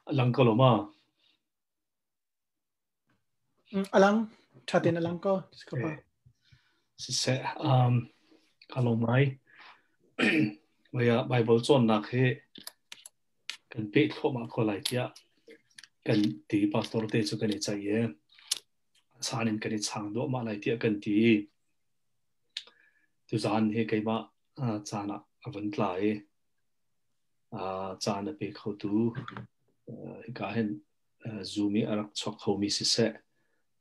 Lang ko lo ma? Alang thatin alang ko. Siseh ka lawm ngai. Vaya Bible cawnnak hi kan peh thluahmah ko lai tiah kan ti pastor te cu kan i ceih i a caan in kan i chang duahmah lai tiah kan ti. Tuzaan hi keimah caan ah a vun tla i caan a pe khotu hika hin Zoom i a rak chuak khomi siseh,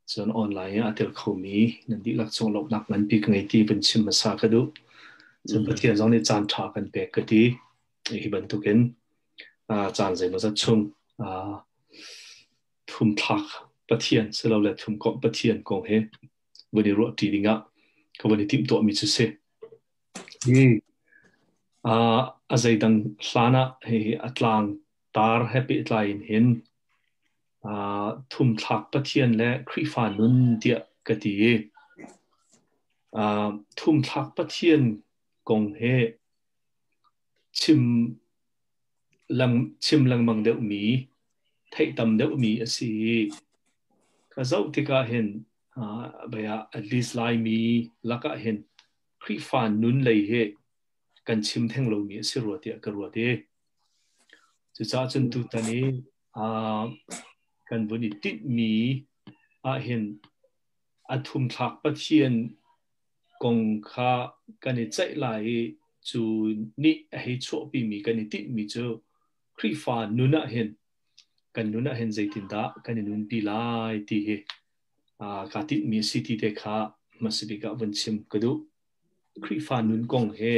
cun online i aa tel khomi nan dihlak cung lawmhnak nganpi ka ngei ti vun chim hmasa ka duh. Cun Pathian zong nih caan ṭha kan pek ka ti. Hi bantukin caan zeimawzat chung thumthlak Pathian silole thumkomh Pathian kong hi vun i ruahṭi dingah ka vun i timhtuahmi cu si. Hi a zeidang hlan ah hihi a tlang tar he pehtlai in hin thumthlak Pathian le Khrihfa nun tiah ka ti i thumthlak Pathian kong hi chim chim lengmang deuhmi, theih tam deuhmi a si i ka zoh tikah hin bia at least Laimi lakah hin Khrihfa nun lei hi kan chim theng lomi a si rua tiah ka ruat i cucaah cun tutan i kan vun i tinhmi ahhin a thumthlak Pathian kong kha kan i ceih lai i cu nih a hei chuahpimi kan i tinhmi cu Khrihfa nun ah hin kan nun ah hin zeitindah kan i nunpi lai ti hi kaa tinhmi a si ti te kha hmasa bik ah vun chim ka duh. Khrihfa nun kong he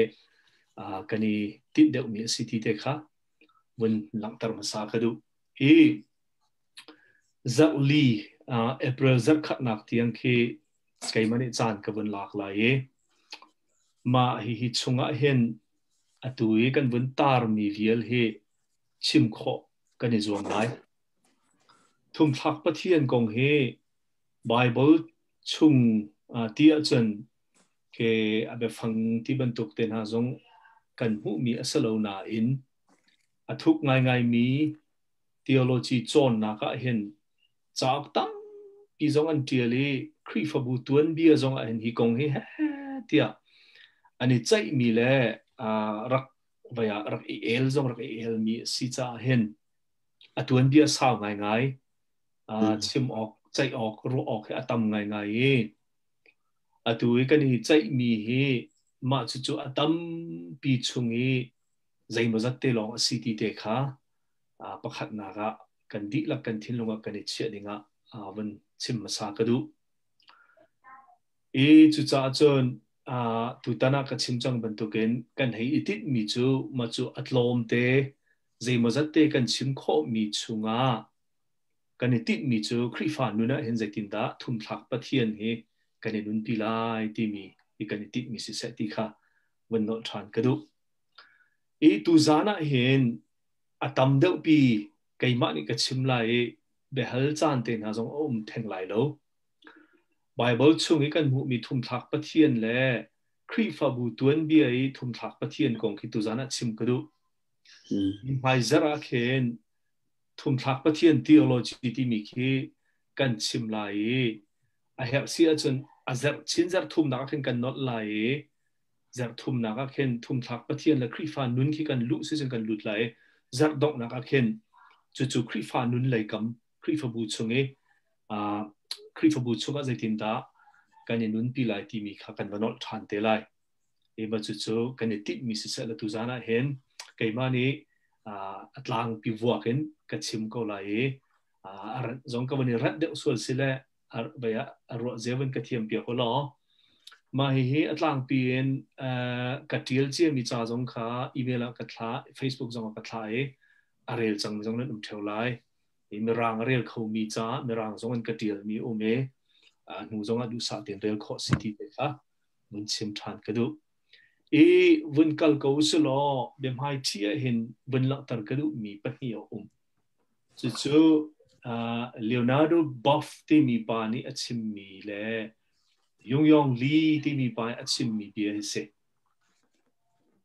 kan i tinh deuhmi a si ti te kha vun langhter hmasa ka duh. Hi zarh li April zarh khatnak tiang khi keimah nih caan ka vun lak lai i mah hihi chungah hin atu i kan vun tarmi vial hi chim khawh kan i zuam lai. Thumthlak Pathian kong hi Bible chung ti ahcun ke a biafang ti bantuk te hna zong kan hmuhmi a si lo nain a thuk ngaingaimi theology cawnnak ah hin cauk tampi zong an ṭial i Khrihfabu tuanbia zong ah hin hi kong hi he tiah an i ceihmi le rak vai ah rak i el zong rak i elmi a si caah hin a tuanbia sau ngaingai chim awk ceih awk ruah awk hi a tam ngaingai i atu i kan i ceihmi hi mah cucu a tampi chung i zeimawzat te lawng a si ti te kha pakhatnak ah kan dihlak kan thinlung ah kan i chiah dingah vun chim hmasa ka duh. I cucaah cun tutan ah ka chim cang bantukin kan hei i tinhmi cu mah cu a tlawmte zeimawzat te kan chim khawhmi chungah kan i tinhmi cu Khrihfa nun ah hin zeitindah thumthlak Pathian hi kan i nunpi lai timi hi kan i tinhmi siseh ti kha vun nolh ṭhan ka duh. I tuzaan ah hin a tam deuhpi keimah nih ka chim lai i biahal caan te hna zong a um theng lai lo. Baibal chung i kan hmuhmi thumthlak Pathian le Khrihfabu tuanbia i thumthlak Pathian kong khi tuzaan ah chim ka duh. Hmaizarh ah khin thumthlak Pathian theology timi khi kan chim lai i a herh si ahcun a zarh chin zarh thumnak ah khin kan nolh lai i zarh thumnak ah khin thumthlak Pathian le Khrihfa nun khi kan luh si cun kan lut lai i zarh donghnak ah khin cucu Khrihfa nun lei kam Khrihfabu chung i Khrihfabu chungah zeitindah kan i nunpi lai timi kha kan va nolh ṭhan te lai. Ema cucu kan i tinhmi siseh le tuzaan ah hin keimah nih a tlangpi vuak in ka chim ko lai i a rat zong ka van i rat deuh sual si le a ruah zeu in ka thiam piak u law mah hihi a tlangpi in ka ṭial ciami ca zong kha email ah ka thlah, Facebook zong ah ka thlah i a rel cangmi zong nan um ṭheo lai. I mirang a rel khomi caah mirang zong in ka ṭialmi um i hnu zong ah duhsah tein rel khawh si ti te kha vun chim ṭhan ka duh. I vun kal ko usih law biahmaiṭhi ah hin vun langhter ka duhmi pahnih a um. Cucu Leonardo Boff timi pa nih a chimmi le Yung Yong Lee timi pa nih a chimmi bia hi si.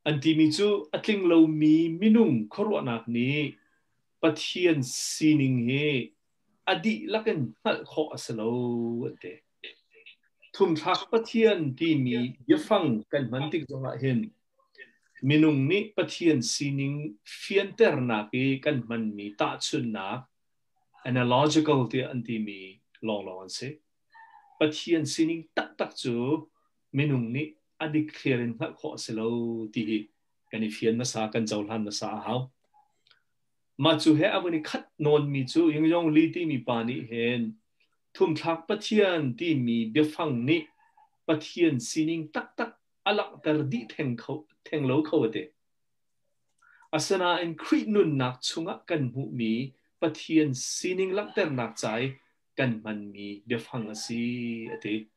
An timi cu a tling lomi minung khuaruahnak nih Pathian sining hi a dihlak in hngalh khawh a si lo an ti. Thumthlak Pathian timi biafang kan hman tik zongah hin minung nih Pathian sining fianternak i kan hmanmi tahchunhnak analogical tiah an timi lawnglawng an si. Pathian sining taktak cu minung nih a dikthliar in hngalh khawh a si lo ti hi kan i fian hmasa, kan cohlan hmasa a hau. Mah cu he a vun i khat nawnmi cu Yingyong Li timi pa nih hin thumthlak Pathian timi biafang nih Pathian sining taktak a langhter dih theng, kho, theng lo kho a ti. Asinain Khrih nunnak chungah kan hmuhmi Pathian sining langhternak ca i kan hmanmi biafang a si a ti.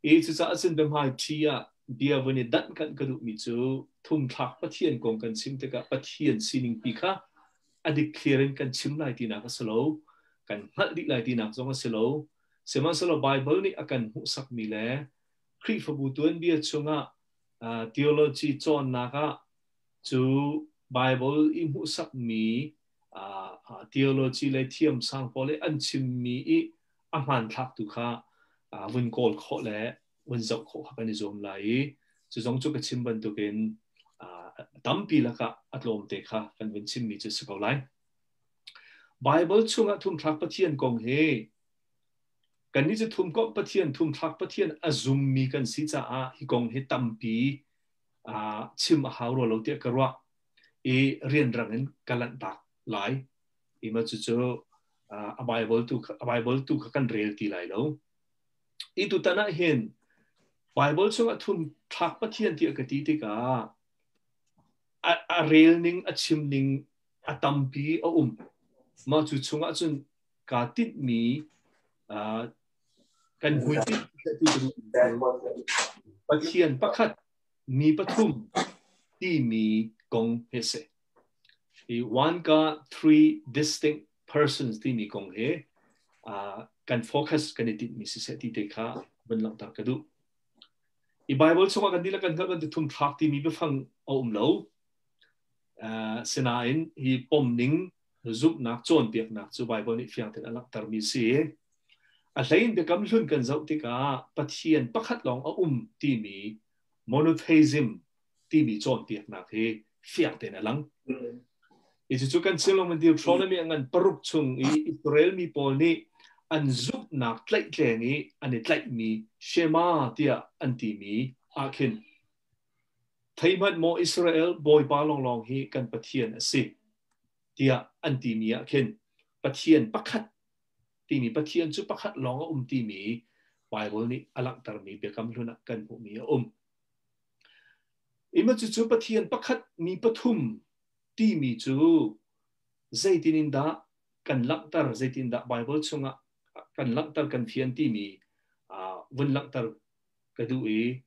I cucaah cun biahmaiṭhi ah bia vun i danh kanh ka duhmi cu thumthlak Pathian kong kan chim tikah Pathian sining pi kha a dikthliar in kan chim lai tinak a si lo, kan hngalh dih lai tinak zong a si lo. Sihmanhsehlaw Baibal nih a kan hmuhsakmi le Khrihfabu tuanbia chungah theology cawnnak ah cu Baibal i hmuhsakmi theology lei thiamsang pawl i an chimmi i a hmanthlak tu kha vun kawl khawh le vun zoh khawh kha kan i zuam lai i cu zong cu ka chim bantukin tampi lakah a tlawmte kha kan vun chimmi cu si ko lai. Bible chungah thumthlak Pathian kong hi kannih cu thumkomh Pathian, thumthlak Pathian a zummi kan si caah hi kong hi tampi chim a hau rua lo tiah ka ruah i rianrang in ka lanhtak lai. I ma cucu a Bible tu a Bible tu kha kan rel ti lai lo. I tutan ah hin Bible chungah thum thlak Pathian tiah ka ti tikah a rel ning a chim ning a tampi a um. Mah cu chungah cun kaa tinhmi kan hmuitinh Pathian pakhat mi pathum timi kong he si. Hi one God, three distinct persons timi kong hi kan focus kan i tinhmi siseh ti te kha vun langhter ka duh. I Bible chungah kan dihlak kan hngalh bantuk thum thlak timi biafang a um lo. Sinain hi pomning zumhnak cawnpiaknak cu Bible nih fiang tein a langhtermi si. A hlein biakam hlun kan zoh tikah Pathian pakhat lawng a um timi monotheism timi cawnpiaknak hi fiang tein a lang. I cucu kan chim lengmang Deuteronomy a ngan paruk chung i Israel mi pawl nih an zumhnak tlaihtleng i an i tlaihmi Shema tiah an timi ah khin thei hmanh maw Israel Bawipa lawnglawng hi kan Pathian a si tiah an timi ah khin Pathian pakhat timi Pathian cu pakhat lawng a um timi Bible nih a langhtermi biakam hlun ah kan hmuhmi a um. Ima cucu Pathian pakhat mi pathum timi cu zeitin in dah kan langhter, zeitin dah Bible chungah kan langhter, kan fian timi vun langhter ka duh i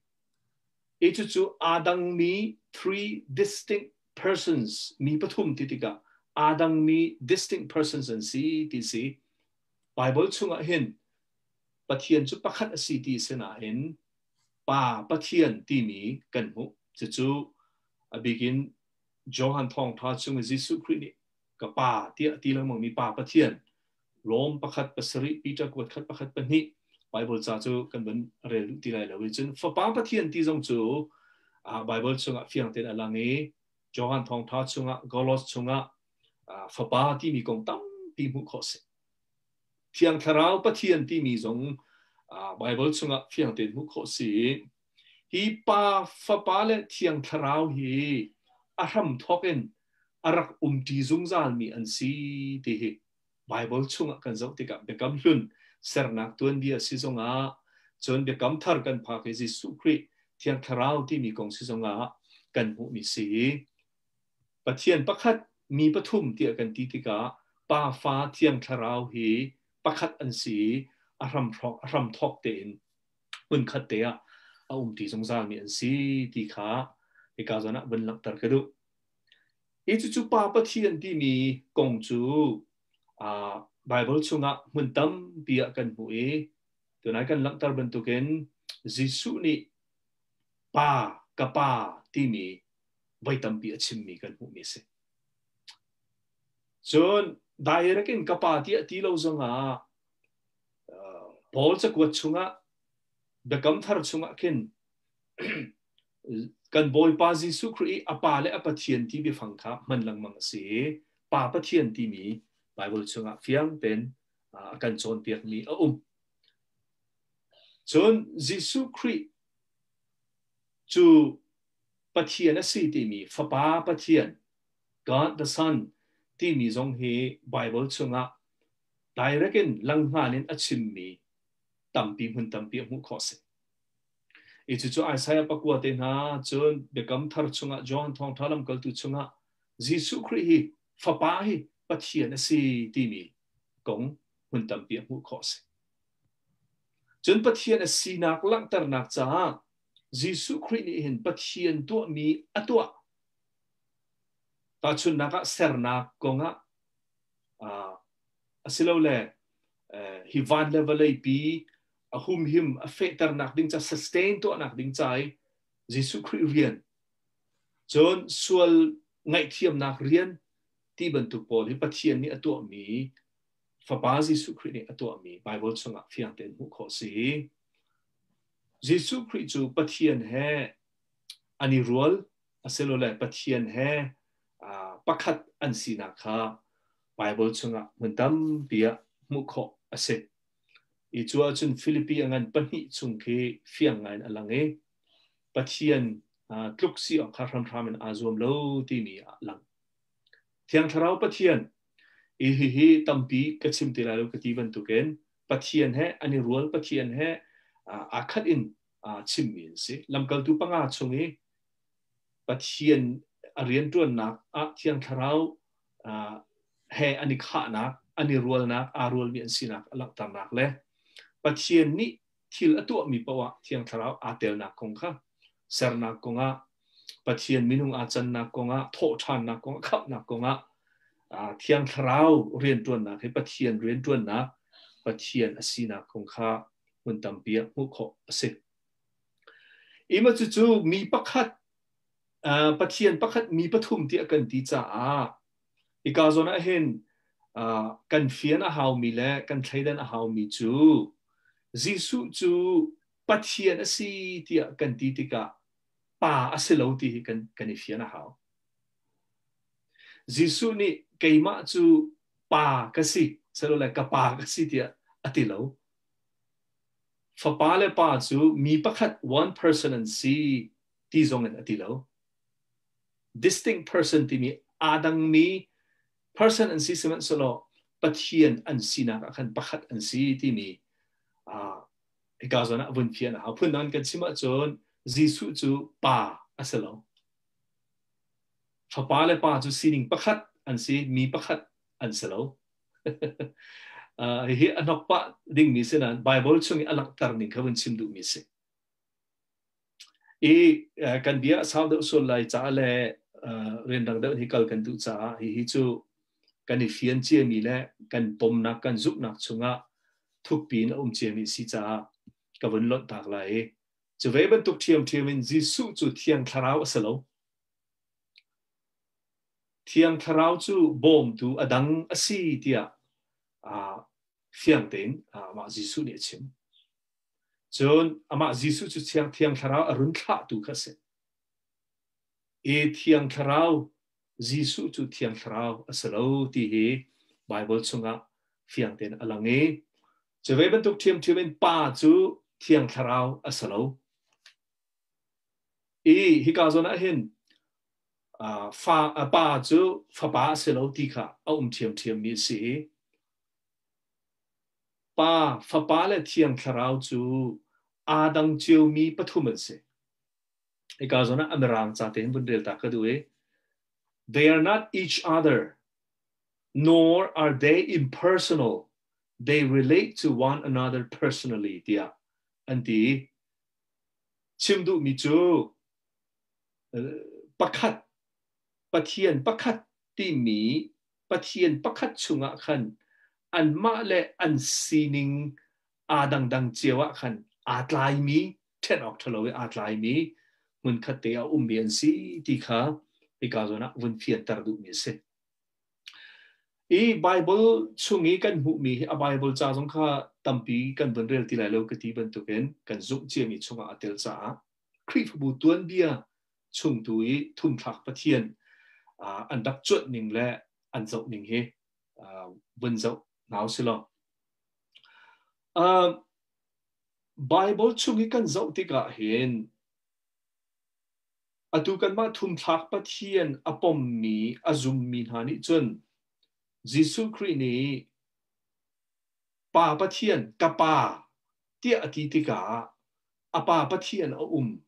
i cucu aa dangmi three distinct persons mi pathum ti tikah aa dangmi distinct persons an si ti si. Bible chungah hin Pathian cu pakhat a si ti si nain Pa Pathian timi kan hmuh. Cucu a bikin Johan thawngṭha chung i Jesuh Khrih nih ka Pa tiah a ti lengmangmi Pa Pathian Rom pakhat pasarih Peter kuat khat pakhat pahnih Bible ca cu kan vun rel duh ti lai lo i cun Fapa Pathian ti zong cu Bible chungah fiang tein a lang i Johan thawngṭha chungah Golos chungah Fapa timi kong tampi hmuh khawh si. Thiang Thlarau Pathian timi zong Baibal chungah fiang tein hmuh khawh si. Hi Pa, Fapa le Thiang Thlarau hi a hramthawk in a rak umṭi zungzalmi an si ti hi Baibal chungah kan zoh tikah Biakam Hlun sernak tuanbia si zongah cun Biakam Thar kan phak i Jesuh Khrih Thiang Thlarau timi kong si zongah kan hmuhmi si. Pathian pakhat, mi pathum tiah kan ti tikah Pa, Fa, Thiang Thlarau hi pakhat an si i a hramthawk tein hmunkhat te ah a umṭi zungzalmi an si ti kha hika zawn ah vun langhter ka duh. Hi cucu Pa Pathian timi kong cu Baibal chungah hmun tampi ah kan hmuh i tunai kan langhter bantukin Jesuh nih Pa, ka Pa timi voi tampi a chimmi kan hmuhmi a si. Cun direct in ka pa tiah ti lo zongah Paul cakuat chungah Biakam Thar chungah khin kan Bawipa Jesuh Khrih i a Pa le a Pathian ti biafang kha hman lengmang a si i Pa Pathian timi Bible chungah fiang tein a kan cawnpiakmi a um. Cun Jesuh Khrih cu Pathian a si timi Fapa Pathian God the Son timi zong hi Bible chungah direct in langhngan in a chimmi tampi hmun tampi a hmuh khawh si. I cucu Isaiah pakua te hna cun Biakam Thar chungah John Thawngṭha lamkaltu chungah Jesuh Khrih hi Fapa hi Pathian a si timi kong hmun tampi a hmuh khawh si. Cun Pathian a sinak langhternak caah Jesuh Khrih nih hin Pathian tuahmi a tuah. Tahchunhnak ah sernak kongah asilole hi van le vawlei pi a humhim a fehternak ding ca sustain tuahnak ding ca i Jesuh Khrih rian cun sual ngaihthiamnak rian ti bantuk pawl hi Pathian nih a tuahmi Fapa Jesuh Khrih nih a tuahmi Bible chungah fiang tein hmuh khawh si. Jesuh Khrih cu Pathian he an i rual asilole Pathian he pakhat an sinak kha Bible chungah hmun tampi ah hmuh khawh a si. I cu ahcun Filipi a ngan pahnih chung khi fiang ngai in a lang i Pathian tluk si awk kha hramhram in aa zuam lo timi a lang. Thiang Thlarau Pathian i hihi tampi ka chim ti lai lo ka ti bantukin Pathian he an i rual Pathian he aa khat in chimmi an si. Lamkaltu panga chung i Pathian a rianṭuannak ah Thiang Thlarau he an i khahnak, an i rualnak, aa rualmi an sinak a langhternak le Pathian nih thil a tuahmi paoh ah Thiang Thlarau aa telnak kong kha sernak kongah, Pathian minung aa cannak kongah, thawhṭhannak kongah, khamhnak kongah Thiang Thlarau rianṭuannak hi Pathian rianṭuannak, Pathian a sinak kong kha hmun tampi ah hmuh khawh a si. Ima cucu mi pakhat Pathian pakhat mi pathum tiah kan ti caah hika zawn ah hin kan fian a haumi le kan thleidan a haumi cu Jesuh cu Pathian a si tiah kan ti tikah pa a si lo ti hi kan kan i fian a hau. Jesuh nih keimah cu pa ka si, silole ka pa ka si tiah a ti lo. Fapa le pa cu mi pakhat one person an si ti zong in a ti lo. Distinct person timi aa dangmi person an si sihmanhsehlaw Pathian an sinak ah khan pakhat an si timi hika zawn ah vun fian a hau. Phundang kan chim ahcun Jesuh cu pa a si lo. Fapa le pa cu sining pakhat an si, mi pakhat an si lo. Hihi a hnok pah dingmi si nain Bible chung i a langhter ning kha vun chim duhmi si. I kan bia a sau deuh sual lai caah le rianrang deuh hi kal kan duh caah hihi cu kan i fian ciami le kan pomnak kan zumhnak chungah thukpi in a um ciami si caah ka vun lonh tak lai i cu ve bantuk ṭhiamṭhiam in Jesuh cu Thiang Thlarau a si lo. Thiang Thlarau cu bawmtu a dang a si tiah fiang tein amah Jesuh nih a chim. Cun amah Jesuh cu Thiang Thlarau a run thlahtu kha a si. I Thiang Thlarau Jesuh cu Thiang Thlarau a si lo ti hi Bible chungah fiang tein a lang i cu ve bantuk ṭhiamṭhiam in Pa cu Thiang Thlarau a si lo. I hika zawn ah hin fa pa cu fapa a si lo ti kha a um ṭhiamṭhiammi a si i Pa, Fapa le Thiang Thlarau cu aa dang ciomi pathum an si. Hika zawn ah a mirang ca tein vun rel ta ka duh i They are not each other, nor are they impersonal. They relate to one another personally tiah an ti. Chim duhmi cu pakhat Pathian pakhat timi Pathian pakhat chungah khan anmah le an sining aa dangdang cio ah khan aa tlaimi ṭhen awk ṭhalo i aa tlaimi hmunkhat te a ummi an si ti kha hika zawn ah vun fianter duhmi a si. I Bible chung i kan hmuhmi hi a Bible ca zong kha tampi kan vun rel ti lai lo ka ti bantukin kan zumh ciami chungah a tel caah Khrihfabu tuanbia chung tu i thumthlak Pathian an rak cuanh ning le an zoh ning hi vun zoh hna usih law. Bible chung i kan zoh tikah hin Atu kanmah thumthlak Pathian a pommi, a zummi hna nih cun Jesuh Khrih nih Pa Pathian, ka Pa tiah a ti tikah a Pa Pathian a um.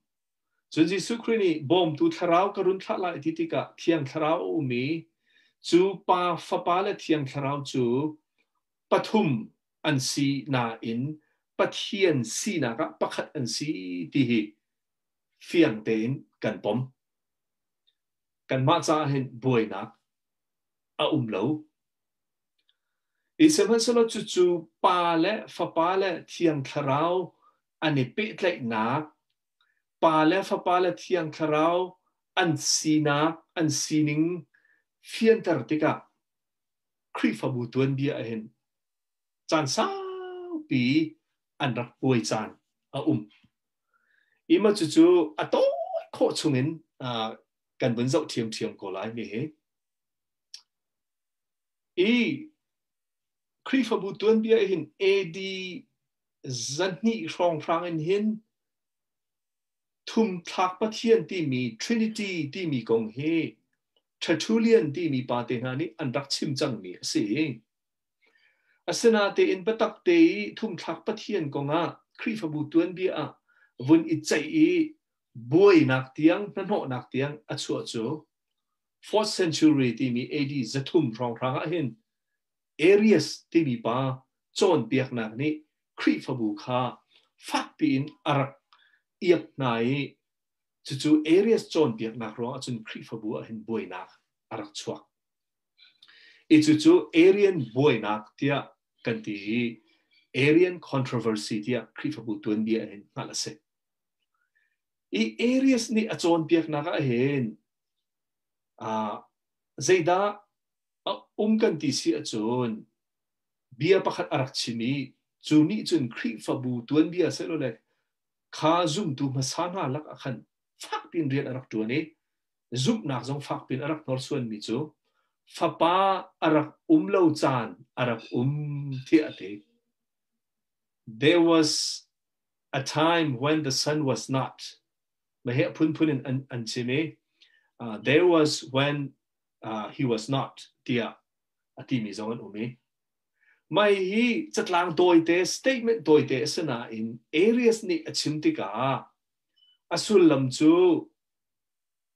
Cun Jesuh Khrih nih bawmtu thlarau ka run thlah lai ti tikah Thiang Thlarau a um i cu Pa, Fapa le Thiang Thlarau cu pathum an si nain Pathian sinak ah pakhat an si ti hi fiang tein kan pom. Kanmah caah hin buainak a um lo. I sihmanhsehlaw cucu Pa le Fapa le Thiang Thlarau an i pehtlaihnak, Pa le Fapa le Thiang Thlarau an sinak, an sining fianter tikah Khrihfabu tuanbia ah hin caan saupi an rak buai caan a um. Ima cucu a tawi khawh chungin kan vun zoh ṭhiamṭhiam ko lai mi hi. I Khrihfabu tuanbia hin AD 200 hrawnghrang in hin thumthlak Pathian timi Trinity timi kong hi Tertullian timi pa te hna nih an rak chim cangmi a si. Asinain biatak te i thumthlak Pathian kongah Khrihfabu tuanbia ah vun i ceih i buainak tiang hnahnawhnak tiang a chuah cu 4th century timi AD 300 hrawnghrang ah hin Arius timi pa cawnpiaknak nih Khrihfabu kha fakpi in a rak iap hna i cucu Arius cawnpiaknak ruangah cun Khrihfabu ah hin buainak a rak chuak. I cucu Arian buainak tiah kan ti i Arian controversy tiah Khrihfabu tuanbia in hngalh a si. I Arius nih a cawnpiaknak ah hin zeidah a um kan ti si ahcun bia pakhat a rak chim i cu nih cun Khrihfabu tuanbia sehlawle kha zumtu hmasa hna lak ah khan fak piin rian a rak ṭuan i zumhnak zong fakpi in a rak hnorsuanmi cu fapa a rak um lo caan a rak um tiah a ti. There was a time when the son was not. Mahe phunphun in an, an chim i there was when he was not tiah a timi zong an um i mai hi catlang tawite statement tawite a si nain Arius nih a chim tikah a sullam cu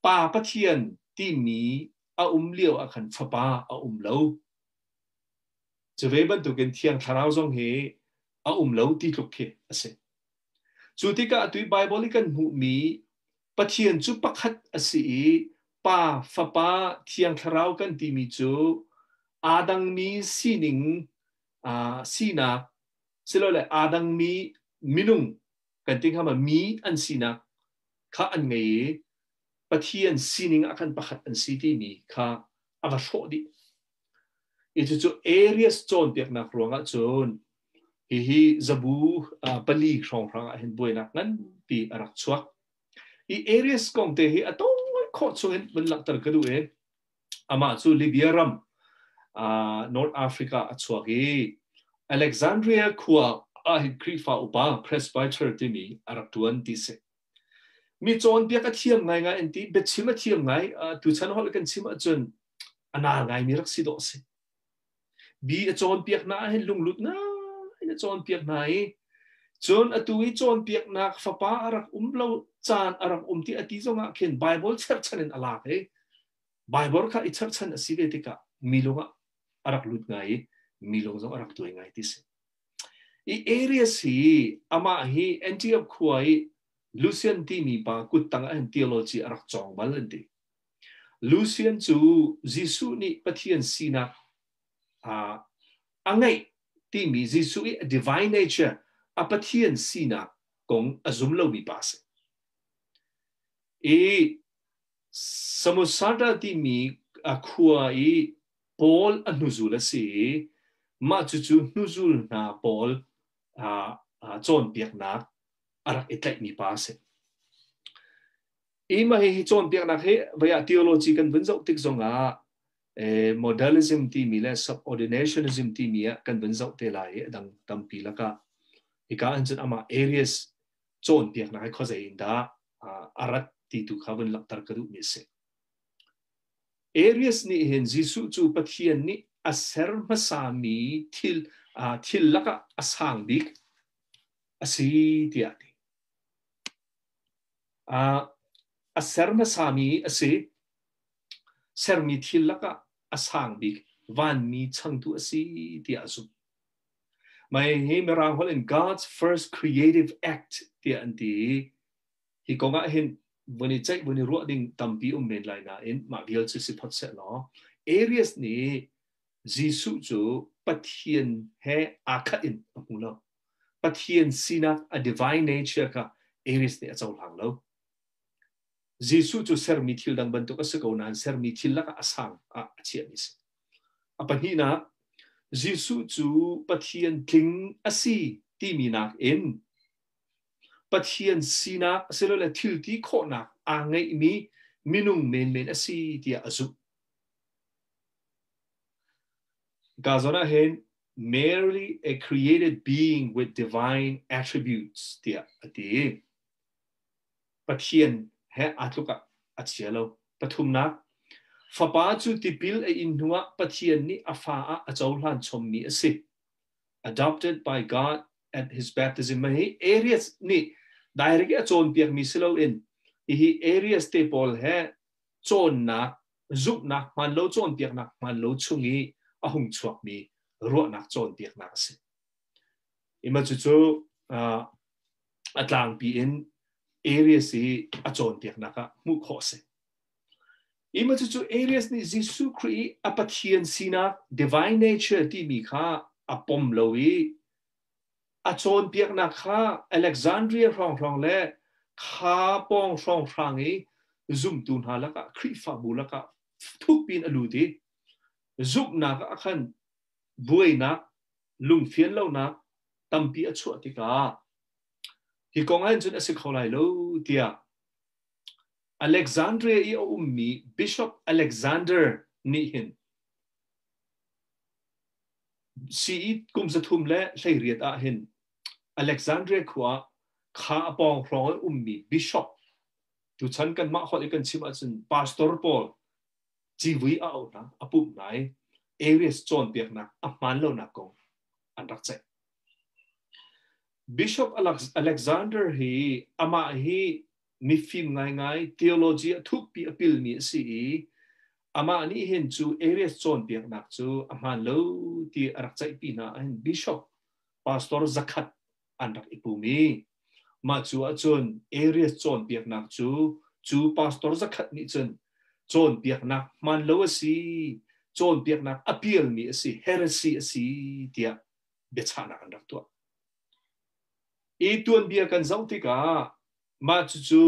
Pa Pathian timi a um lio ah khan Fapa a um lo. Cu ve bantukin Thiang Thlarau zong hi a um lo ti tluk khi a si. Cu tikah atu i Baibal i kan hmuhmi Pathian cu pakhat a si i Pa, Fapa, Thiang Thlarau kan timi cu aa dangmi sining, sinak, silole aa dangmi minung kan ti hnga ma mi an sinak kha an ngei i Pathian sining ah khan pakhat an si timi kha a va hrawh dih. I cucu Arius cawnpiaknak ruangah cun hihi zabu pali hrawnghrang ah hin buainak nganpi a rak chuak. I Arius kong te hi a tawi khawh chungin vun langhter ka duh i amah cu Libya ram North Africa a chuak i Alexandria khua ah hin Khrihfa upa Presbyter timi a rak ṭuan ti si. Mi cawnpiak a thiam ngaingai an ti, biachim a thiam ngai, tuchan holh kan chim ahcun a naal ngaimi rak si dawh a si. Bi a cawnpiak hna ah hin lunglut ngai in a cawnpiak hna i cun atu i cawnpiaknak fapa a rak um lo caan a rak um ti a ti zongah khin Bible cherhchan in a lak i Bible kha i cherhchan a si ve tikah mi lung ah a rak lut ngai i mi lung zong a rak tuai ngai ti si. I Arius hi amah hi Antioch khua i Lucian timi pa kuttang ah hin theology a rak cawng bal an ti. Lucian cu Jesuh nih Pathian sinak a ngeih timi Jesuh i a divine nature a Pathian sinak kong a zum lomi pa a si. I Samosata timi a khua i Paul a hnuzul a si i mah cucu hnuzul hna pawl cawnpiaknak a rak i tlaihmi pa a si. I mah hi cawnpiaknak hi vei ah theology kan vun zoh tik zongah modalism timi le subordinationism timi ah kan vun zoh te lai i a dang tampi lakah hika an cun amah Arius cawnpiaknak hi khuazei in dah a rat ti tu kha vun langhter ka duhmi a si. Arius nih hin Jesuh cu Pathian nih a ser hmasami thil thil lakah a sang bik a si tiah a ti. A ser hmasami a si. Sermi thil lakah a sang bik vanmi changtu a si tiah a zumh. Mah hi Mirang holh in God's first creative act tiah an ti i hi kong ah hin vun i ceih vun i ruah ding tampi um men lai nain mah vial cu si phot seh law Arius nih Jesuh cu Pathian he aa khat in a hmu lo. Pathian sinak a divine nature kha Arius nih a cohlang lo. Jesuh cu sermi thil dang bantuk a si ko nain sermi thil lakah a sang ah a chiahmi a si. A pahnihnak, Jesuh cu Pathian tling a si timi nakin Pathian sinak asilole thil ti khawhnak aa ngeihmi minung menmen a si tiah a zumh. Ka zawn ah hin merely a created being with divine attributes tiah a ti. Pathian he aa tluk ah a chia lo. Pathumnak, fapa cu tipil a in hnuah Pathian nih a fa ah a cohlan chommi a si. Adopted by God at his baptism. Hi Arius nih direct a cawnpiakmi si loin hihi Arius te pawl he cawnnak, zumhnak hmaan lo cawnpiaknak hmaan lo chung i a hung chuakmi ruahnak cawnpiaknak a si. Ima cucu a tlangpi in Arius i a cawnpiaknak ah hmuh khawh a si. Ima cucu Arius nih Jesuh Khrih i a Pathian sinak divine nature timi kha a pom lo i a cawnpiaknak kha Alexandria hrawnghrang le kha pawng hrawnghrang i zumtu hna lakah Khrihfabu lakah thukpi in a lut i zumhnak ah khan buainak lungfian lonak tampi a chuah tikah hi kong ah cun a si kho lai lo tiah Alexandria i a ummi Bishop Alexander nih hin CE kum 318 ah hin Alexandria khua kha a pawng hrawng i ummi bishop tuchan kanmah holh i kan chim ahcun pastor pawl civui a auh hna a pumh hna i Arius cawnpiaknak a hmaan lonak kong an rak ceih. Bishop Alexander hi amah hi mifim ngaingai theology a thukpi a pilmi a si i amah nih hin cu Arius cawnpiaknak cu a hmaan lo ti a rak ceihpi hna ahhin bishop pastor zakhat an rak i pum i mah cu ahcun Arius cawnpiaknak cu cu pastor zakhat nih cun cawnpiaknak hmaan lo a si cawnpiaknak a pialmi a si heresy a si tiah biachahnak an rak tuah. I tuanbia kan zoh tikah mah cucu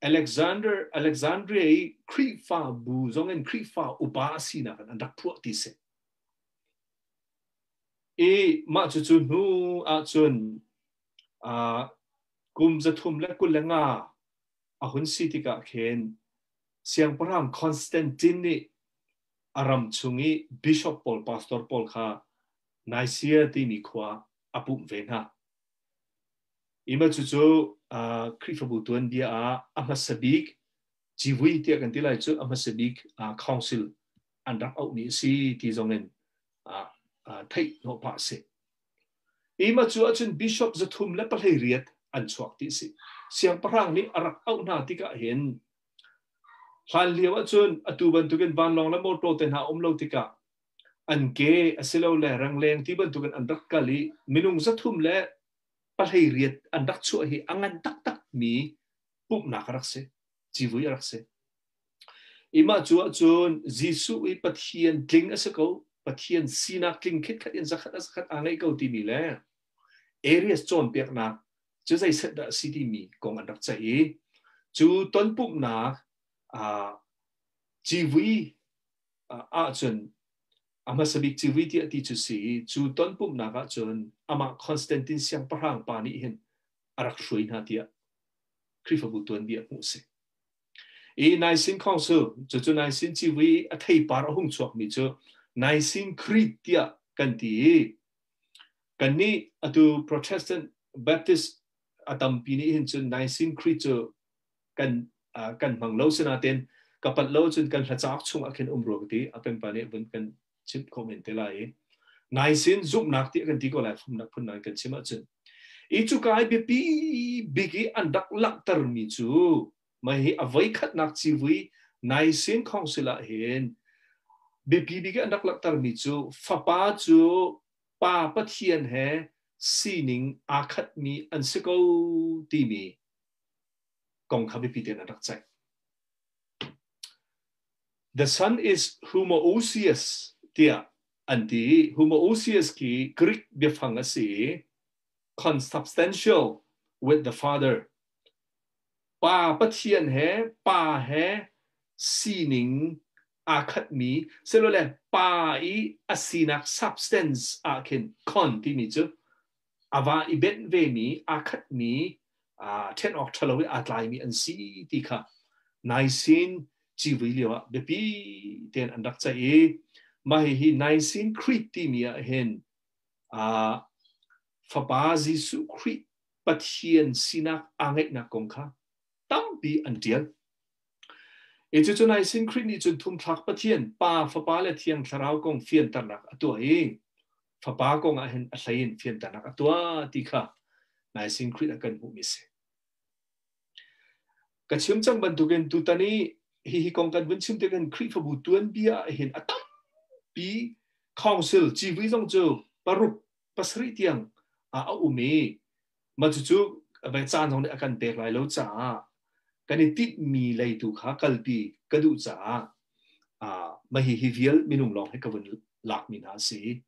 Alexander Alexandria i Khrihfabu zong in Khrihfa upa a sinak in an rak phuah ti si. I mah cucu hnu ahcun kum 325 a hun si tikah khin Siangpahrang Constantine nih a ram chung i bishop pawl pastor pawl kha Nicaea timi khua a pumh ve hna. Ima cucu Khrihfabu tuanbia ah a hmasa bik civui tiah kan ti lai cu a hmasa bik council an rak auhmi a si ti zong in theih hnawh pah a si. Ima cu ahcun bishop 318 an chuak ti a si. Siangpahrang nih a rak auh hna tikah hin hlan lio ahcun atu bantukin vanlawng le motor te hna um lo tikah an ke asilole rangleng ti bantukin an rak kal i minung 318 an rak chuah hi a ngan taktak mi pumhnak a rak si civui a rak si imah cu ahcun Jesuh i Pathian tling a si ko Pathian sinak tling khitkhat in zakhat a zakhat aa ngeih ko timi le Arius cawnpiaknak cu zei set dah a si timi kong an rak ceih i cu tonpumhnak civui ahcun A hmasa bik civui tiah ti cu si i cu tonpumhnak ah cun amah Constantine siangpahrang pa nih hin a rak hruai hna tiah Khrihfabu tuanbia hmuh a si. I Nicene Council, cucu Nicene civui a theipar a hung chuakmi cu Nicene Creed tiah kan ti i kannih atu Protestant Baptist a tampi nih hin cun Nicene Creed cu kan kan hmang lo sinain ka palh lo cun kan hla cauk chungah khin um rua ka ti a pengpa nih vun kan chimh khawh men te lai i Nicene zumhnak ti kan ti ko lai phunnak phunnak kan chim ahcun i cuka i biapi bik i an rak langhtermi cu mah hi a voikhatnak civui Nicene Council ah hin biapi bik i an rak langhtermi cu fapa cu Pa Pathian he sining aa khatmi an si ko timi kong kha biapi tein an rak ceih. The son is homoousios tiah an ti. Homoousios khi Greek biafang a si i consubstantial with the Father. Pa Pathian he Pa he sining aa khatmi silole Pa i a sinak substance ah khin con timi cu a va i benh vemi aa khatmi ṭhen awk ṭhalo i aa tlaimi an si ti kha Nicene civui lio ah biapi tein an rak ceih i mah hihi Nicene Creed timi ah hin Fapa Jesuh Khrih Pathian sinak aa ngeihnak kong kha tampi an ṭial. I cucu Nicene Creed nih cun thumthlak Pathian, Pa, Fapa le Thiang Thlarau kong fianternak a tuah i Fapa kong ah hin a hlei in fianternak a tuah ti kha Nicene Creed ah kan hmuhmi a si. Ka chim cang bantukin tutan i hihi kong kan vun chim tikhin Khrihfabu tuanbia ah hin a tampi council civui zong cu paruk pasarih tiang a um i mah cucu vai caan zong nih a kan pek lai lo caah kan i tinhmi lei tu kha kalpi ka duh caah mah hi hi vial minung lawng hi ka vun lakmi hna a si.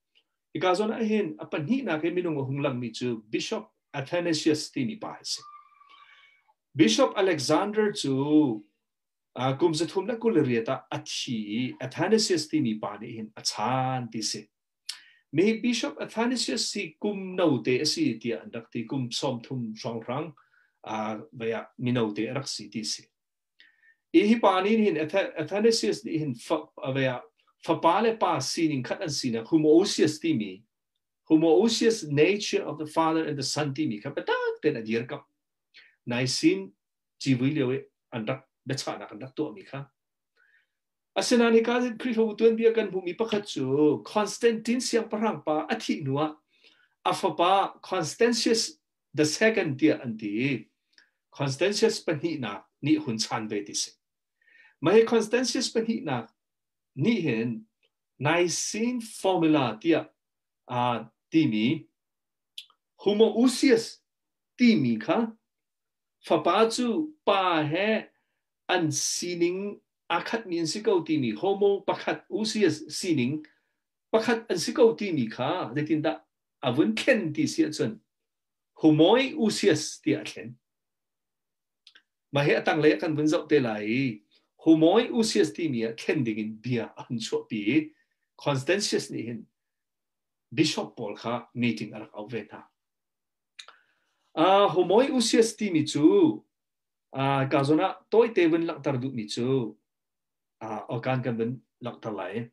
Hika zawn ah hin a pahnihnak i minung a hung langmi cu Bishop Athanasius timi pa hi a si. Bishop Alexander cu kum 328 ah a thi i Athanasius timi pa nih hin a chan ti si. Mi Bishop Athanasius hi kum note a si tiah an rak ti. Kum 30 hrawnghrang vai ah mino te a rak si ti si. I hi pa nih hin Athanasius nih hin vai ah fapa le pa sining khat an sinak homoousios timi homoousios nature of the father and the son timi kha biatak tein a dirkamh. Nicene civui lio i an rak biachahnak an rak tuahmi kha Asinain hika Khrihfabu tuanbia kan hmuhmi pakhat cu Constantine siangpahrang pa a thih hnuah a fapa Constantius the Second tiah an ti i Constantius pahnihnak nih hun chan ve ti si. Mah hi Constantius pahnihnak nih hin Nicene Formula tiah aa timi Homoousios timi kha fapa cu pa he an sining aa khatmi an si ko timi homo pakhat usias sining pakhat an si ko timi kha zeitindah a vun thlen ti si ahcun homoi usias tiah a thlen. Mah hi a tanglei ah kan vun zoh te lai i homoi usias timi ah thlen dingin bia a hun chuahpi i Constantius nih hin bishop pawl kha meeting a rak auh ve hna. Homoi usias timi cu Ka zawn ah tawite vun langhter duhmi cu awkaan kan vun langhter lai.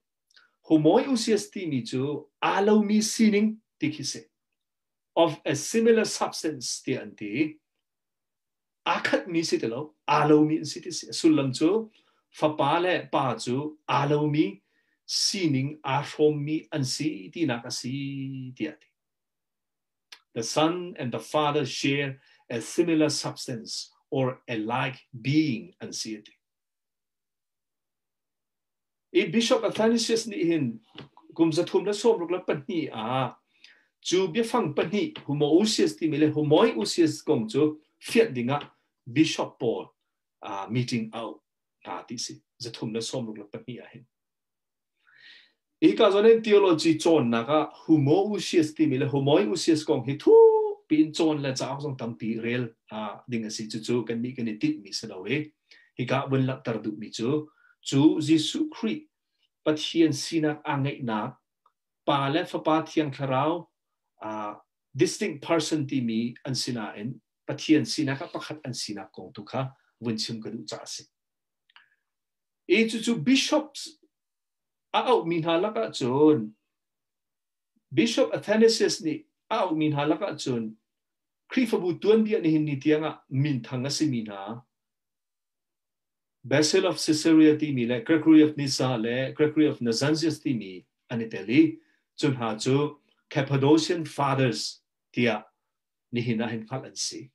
Homoiousios timi cu aa lomi sining ti khi si. Of a similar substance tiah an ti. Aa khatmi si ti lo, aa lomi an si ti si. A sullam cu fapa le pa cu aa lomi sining aa hrawmmi an si tinak a si tiah a ti. The Son and the Father share a similar substance or a like being an si a ti. I Bishop Athanasius nih hin kum 362 ah cu biafang pahnih homoousios timi le homoiousios kong cu fianh dingah Bishop pawl meeting a auh hna ti si 362 ah hin. Hika zawn in theology cawnnak ah homoousios timi le homoiousios kong hi thukpi in cawn le cauk zong tampi rel ding a si. Cucu kannih kan i tinhmi si lo i hika vun langhter duhmi cu cu Jesuh Khrih Pathian sinak aa ngeihnak, Pa le Fapa Thiang Thlarau distinct person timi an si nain Pathian sinak ah pakhat an sinak kong tu kha vun chim ka duh caah a si. I cucu bishops a auhmi hna lakah cun Bishop Athanasius nih a auhmi hna lakah cun Khrihfabu tuanbia nihin ni tiangah minthang a simi hna Basil of Caesarea timi le Gregory of Nyssa le Gregory of Nazianzus timi an i tel i cu hna cu Cappadocian Fathers tiah nihin ah hin hngalh an si.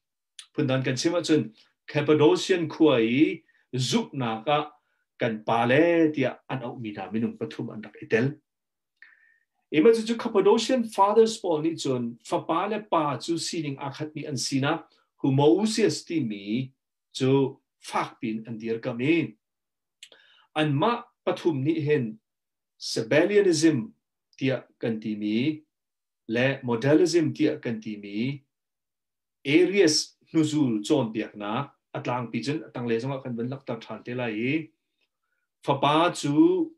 Phundang kan chim ahcun Cappadocian khua i zumhnak ah kan pale tiah an auhmi hna minung pathum an rak i tel. Ima cucu Cappadocian Fathers pawl nih cun fapa le pa cu sining aa khatmi an sinak homoousios timi cu fakpi in an dirkamh i anmah pathum nih hin Sabellianism tiah kan timi le Modalism tiah kan timi Arius hnuzul cawnpiaknak a tlangpi cun a tanglei zongah kan vun lakter ṭhan te lai i fapa cu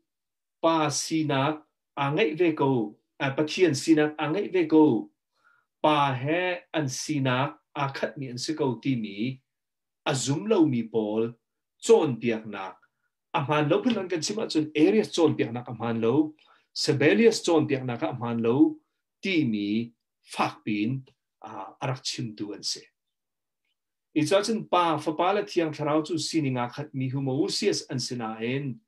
pa sinak aa ngeih ve ko Pathian sinak aa ngeih ve ko pa he an sinak aa khatmi an si ko timi a zum lomi pawl cawnpiaknak a hmaan lo phun kan chim ahcun Arius cawnpiaknak a hmaan lo Sabellius cawnpiaknak ah a hmaan lo timi fakpiin a rak chimtu an si. I cun Pa, Fapa le Thiang Thlarau cu sining aa khatmi homoousios an si nain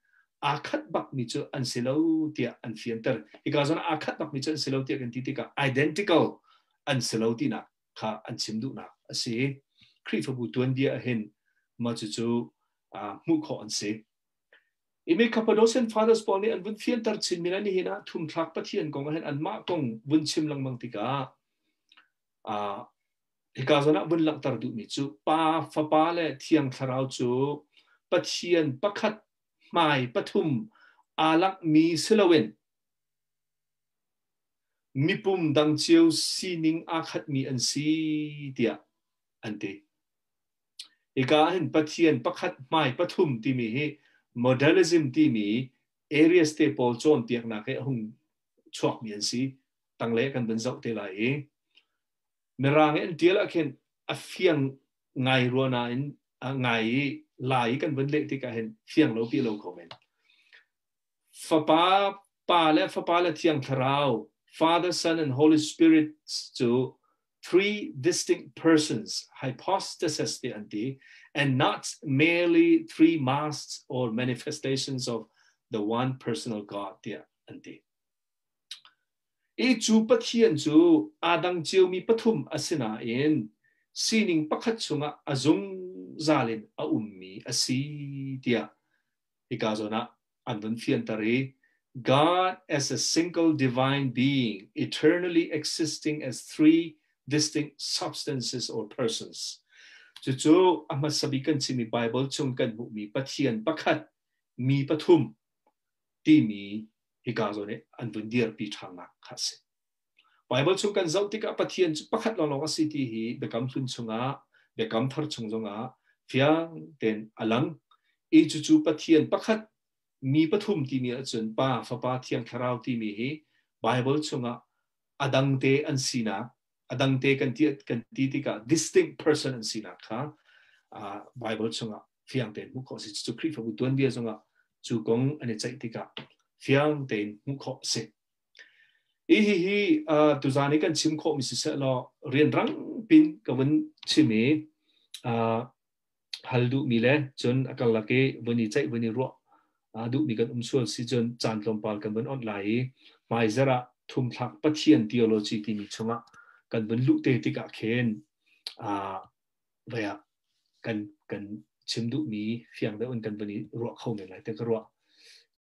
aa khat bakmi cu an si lo tiah an fianter. Hika zawn aa khat bakmi cu an si lo tiah kan ti tikah identical an si lo tinak kha an chim duhnak a si. Khrihfabu tuanbia ah hin mah cucu hmuh khawh an si. Imi Cappadocian Fathers pawl nih an vun fianter chinmi le nihin ah thumthlak Pathian kong ah hin anmah kong vun chim lengmang tikah Hika zawn ah vun langhter duhmi cu Pa, Fapa le Thiang Thlarau cu Pathian pakhat hmai pathum aa langhmi si loin mipum dang cio sining aa khatmi an si tiah an ti. Hika ah hin Pathian pakhat hmai pathum timi hi modelism timi Arius te pawl cawnpiaknak he a hung chuakmi an si. Tanglei kan vun zoh te lai i Mirang i an ṭial ah khin a fiang ngai rua nain ngai i lai i kan vun leh tikah hin fiang lo pi lo kho men. Fapa, Pa le Fapa le Thiang Thlarau, Father, Son and Holy Spirit cu three distinct persons, hypostasis ti an ti, and not merely three masks or manifestations of the one personal God tiah an ti. I cu Pathian cu aa dang ciomi pathum a si nain sining pakhat chungah a zungzal in a ummi a si tiah hika zawn ah an vun fianter i God as a single divine being eternally existing as three distinct substances or persons. Cucu a hmasa bik kan chimmi Bible chung kan hmuhmi Pathian pakhat mi pathum timi hika zawn i an vun dirpi ṭhannak kha a si. Bible chung kan zoh tikah Pathian cu pakhat lawnglawng a si ti hi Biakam Hlun chungah, Biakam Thar chung zongah fiang tein a lang. I cucu Pathian pakhat mi pathum timi ahcun Pa, Fapa, Thiang Thlarau timi hi Bible chungah a dangte an sinak, a dangte kan ti kan ti tikah distinct person an sinak kha Bible chungah fiang tein hmuh khawh a si. Cucu Khrihfabu tuanbia zongah cu kong an i ceih tikah fiang tein hmuh khawh a si. Hi hi hi tuzaan i kan chim khawhmi siseh law rianrang pin ka vun chim i hal duhmi le cun a karlak i vun i ceih vun i ruah duhmi kan um sual si cun caan tlawmpal kan vun onh lai i hmaizarh ah thumthlak Pathian theology timi chungah kan vun luh te tikah khin vei ah kan kan chim duhmi fiang deuh in kan vun i ruah kho men lai te ka ruah.